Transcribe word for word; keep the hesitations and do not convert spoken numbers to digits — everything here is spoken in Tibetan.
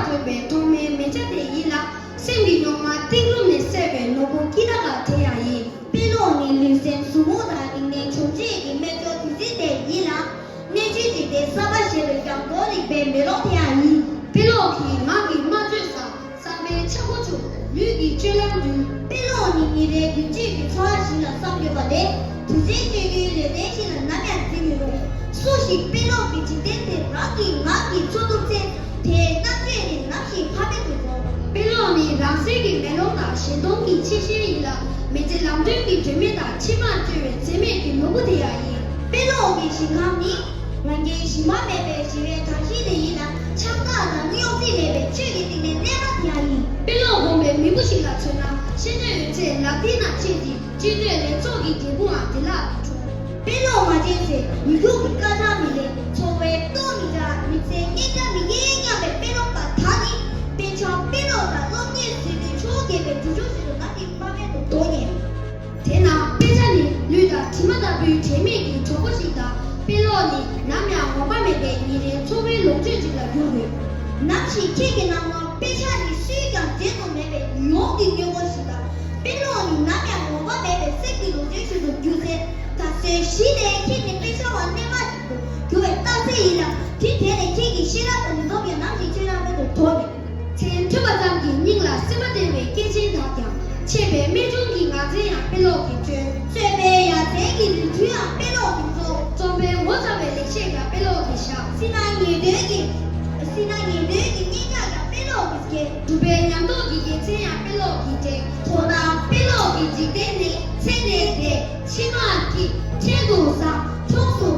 ཐོན་པའི་ཐོག་མའི་མེ་ལྕེ་དེ་ཡིན་ལ། སེམས་ཀྱི་གཡོ་བ་གཏིང་རུམ་ནས་བསལ་བའི་ནོར་བུ་སྐྱིད་ལྡང་ལ་དེ་ཡང་ཡིན། དཔེ་ཀློག་ནི་ལུས་སེམས་ཟུར་མོ་དང་རིག་གནས་བྱུང་རྗེས་ཀྱི་རྨད་བྱུང་དུས་ཚོད་དེ་ཡིན་ལ། གནས་ཚུལ་ཅིག་དེ་གསར་པ་ཞེས་པའི་རྒྱང་མཐོང་རིག་པའི་མེ་ལོང་དེ་ཡང་ཡིན། དཔེ་ཀློག་གིས་ངག་གི་རྨ་བརྗོད་ཟ། བསམ་པའི་ཆུ་བོ་འཁྲུག། ལུས་ཀྱི་སྤྱོད་ལམ་འདུལ། དཔེ་ཀློག་ནི་ཉིན་རེའི་རྒྱུན་གཅོད་ཀྱི་འཚོ་བ་ཞིག་ལ་བསམ་ཡོད་པ་ལས། དུས་ཚོད་སྤྱོད་རྒྱུའི་ལས་དོན་ཞིག་ལ་ནམ་ཡང་བརྩི་མི་རུང་། སུ་ཞིག་དཔེ་ཀློག་གི་འཇིག་རྟེན་དེ་རང་གི་ངག་གིས་འཚོ་ཐུབ་ཚེ། དེའི་རྣམ་དཔྱོད་ནི་ནམ་ཞིག་ཕ་མེས་སུ་འགྲོ། དཔེ་ཀློག་ནི་རང་གསལ་གྱི་མེ་ལོང་དང་ཞལ་གདོང་གི་ཆེ་ཤེལ་ཡིན་ལ། མི་ཚེ་ལམ་སྟོན་གྱི་སྒྲོན་མེ་དང་ཕྱི་མར་བཅོལ་བའི་འཛད་མེད་ཀྱི་ནོར་བུ་དེ་ཡང་ཡིན། དཔེ་ཀློག་གི་ཞིང་ཁམས་ནི། ང་རྒྱལ་ཞི་བ་མེད་པའི་ཞི་བའི་དར་ཤིང་དེ་ཡིན་ལ། ཆགས་སྡང་དང་གཡོ་རྫིས་མེད་པའི་ཆོས་ཀྱི་གཏིང་ནས་གནས་པ་དེ་ཡང་ཡིན། དཔེ་ཀློག་སྒོམ་པའི་མི་བུ་ཞིག་ལ་མཚོན་ན། ཤེས་འདོད་ཡོད་ཚད་ལག་མཐིལ་ན་ཆད་ཅིང་། སྤྱི་བཏུས་ལེགས་ཚོགས་ཀྱི་འབྲས་བུའང་དེ་ལ་འཁྲུངས། དཔེ་ཀློག་མ་བྱས་ཚེ་མི་རྒྱུད་ཀྱི་དཀའ་ཚེགས་མི་ལེགས། འཚོ་བའི་ལྟོ་མི་འཇགས། མི་ཚེ་སྙན་འཇེབས་མི་སྙན་སྙམ་པའི་དཔེ་ཀློག་པ་དག་ནི། དཔེ་ཆ་དཔེ་ཀློག་དང་སློབ་གཉེར་ཟེར་དུས་ཆོས་དགེ་བའི་གྲུ་ཆུང་ཞིག་ཏུ་ནམ་ཞིག་ཕ་མེས་སུ་འགྲོ་ཉེན། དེས་ན་དཔེ་ཆ་ནི་ལུས་དང་གྲིབ་མ་ལྟ་བུའི་དྲན་མེད་ཀྱི་གྲོགས་པོ་ཞིག་དང་། དཔེ་ཀློག་ནི་ནམ་ཡང་ངོམས་པ་མེད་པའི་ཉིན་རེའི་འཚོ་བའི་ལོངས་སྤྱོད་ཅིག་ལ་འགྱུར་དགོས། ནམ་ཞིག་ཁྱེད་ཀྱི་རྣ་ལམ་དཔེ་ཆ་ནི་སུས་ཀྱང་བརྗེད་དུ་མེད་པའི་ཡིད་འོང་གི་དངོས་པོ་ཞིག་དང་། དཔེ་ཀློག་ནི་ནམ་ཡང་ངོམས་པ་མེད་པའི་སེམས་ཀྱི་ལོངས་སྤྱོད་ཞིག་ཏུ་འགྱུར་ཚེ། ད་གཟོད་གཞི་ནས་ཁྱེད་ནི་དཔེ་ཆ་བ་རྣལ་མ་ཞིག་ཏུ་འགྱུར་བའི་རྟགས་གསལ་ཡིན་ལ། དུས་དེ་ནས་ཁྱེད་ཀྱི་ཤེས་རབ་དང་ནུས་སྟོབས་ཀྱང་ནམ་ཞིག་ཆེས་རབ་ཏུ་དོགས་ནས། མཚན་ཐོས་པ་ཙམ་གྱིས་སྙིང་ལ་སིམ་པ་སྟེར་བའི་སྐྱེས་ཆེན་དག་ཀྱང་། ཆད་པའི་རྨད་བྱུང་གི་ངག་འཛིན་ཡང་དཔེ་ཀློག་གིས་བཅོས། གསོན་པའི་ཡ་མཚན་གྱི་རིགས་རྒྱུད་ཡང་དཔེ་ཀློག་གིས་རྫོགས། རྩོམ་པའི་ངོ་མཚར་བའི་ལེགས་བཤད་ཀྱང་དཔེ་ཀློག་གིས་བཞག། སྲིད་ན་ངེས་དོན་གྱི། སྲིད་ན་ངེས་དོན་གྱི་སྙན་གྲགས་ཀྱང་དཔེ་ཀློག་གིས་སྐྱེས། གྲུབ་པའི་ཉམས་རྟོགས་ཀྱི་རྒྱལ་མཚན་ཡང་དཔེ་ཀློག་གིས་བསྒྲེངས། མདོར་ན་དཔེ་ཀློག་གིས་འཇིག་རྟེན་ནི། མཚན་ནས་འདས། ཕྱི་མར་སྐྱིད། ཕྲན་དུ་བཟང་། གྲོགས་སུ་